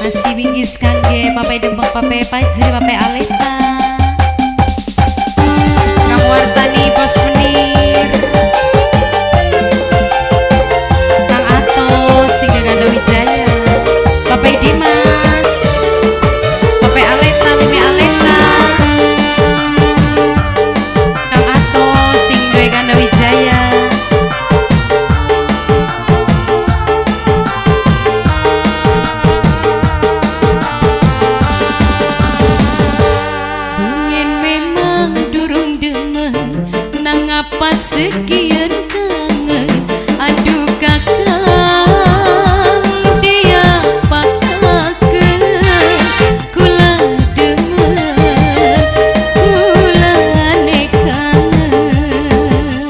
Masih binggis kangge Papai Dembang, Papai Pajri, Papai Aleta, Kang Wartani Bos Menir, Kang Ato Singga Ganda Wijaya, Papai Dimas, Papai Aleta, Mimi Aleta, Kang Ato sing duwe Ganda Wijaya. Bengen memang durung demen, nang apa sekian kangen. Aduh kakang dia pakaken, kula demen kula kangen.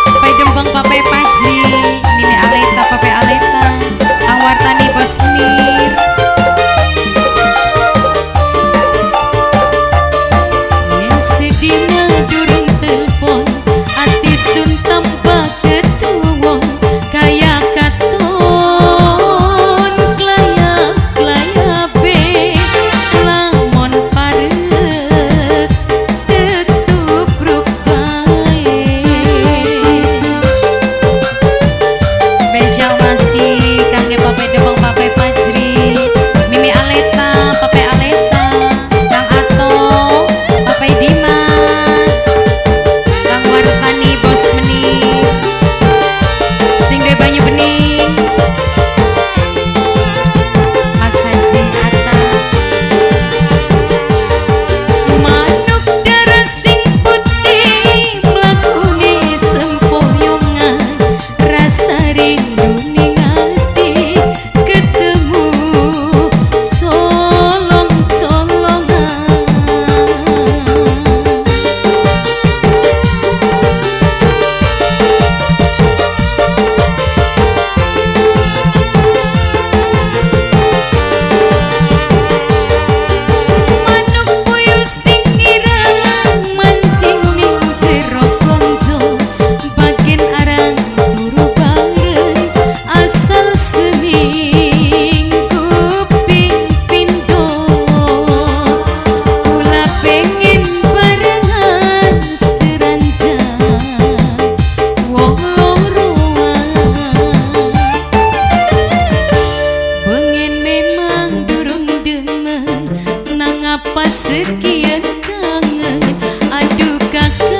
Papai Dembang, Papai Pajri, Mimi Aleta, Papai Aleta, Kang Wartani Bos Menir. Yen sedina durung telepon, ati sun tanpa ketuwon, kaya katon klayap klayabe, lamun parek tetubruk bae. Spesial masih kangge Papai Dembang, Papai Pajri, Mimi Aleta, Papai Aleta, Kang Ato, Papai Dimas, Kang Wartani Bos Menir, sing duwe banyu bening, Mas Haji Atta. Manuk darah sing putih mlakune sempoyongan, rasa rindu ning ati ketemu colong-colongan. Manuk puyuh sing ireng mancing ning jero konco, bagen arang turu bareng asal seminggu ping pindho. Kula pengen barengan seranjang wong loroan. Bengen memang durung demen, nang apa sekian kangen. Aduh kakang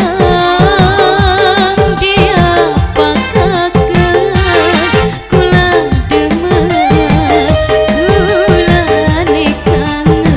dia pakaken, kula demen kula kangen.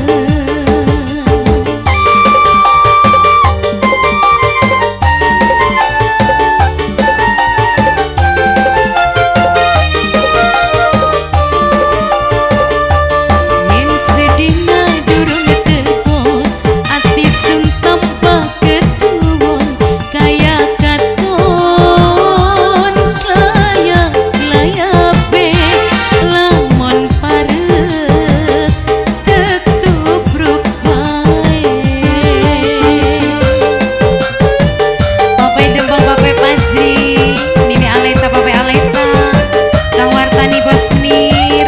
Yen sedina durung telepon, ati sun tanpa ketuwon, kaya katon klayap klayabe, lamun parek tetubruk bae. Papai Dembang, Papai Pajri, Mimi Aleta, Papai Aleta, Kang Wartani Bos Menir,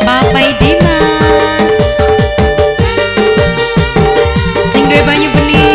Papai Dimas, sing duwe banyu bening.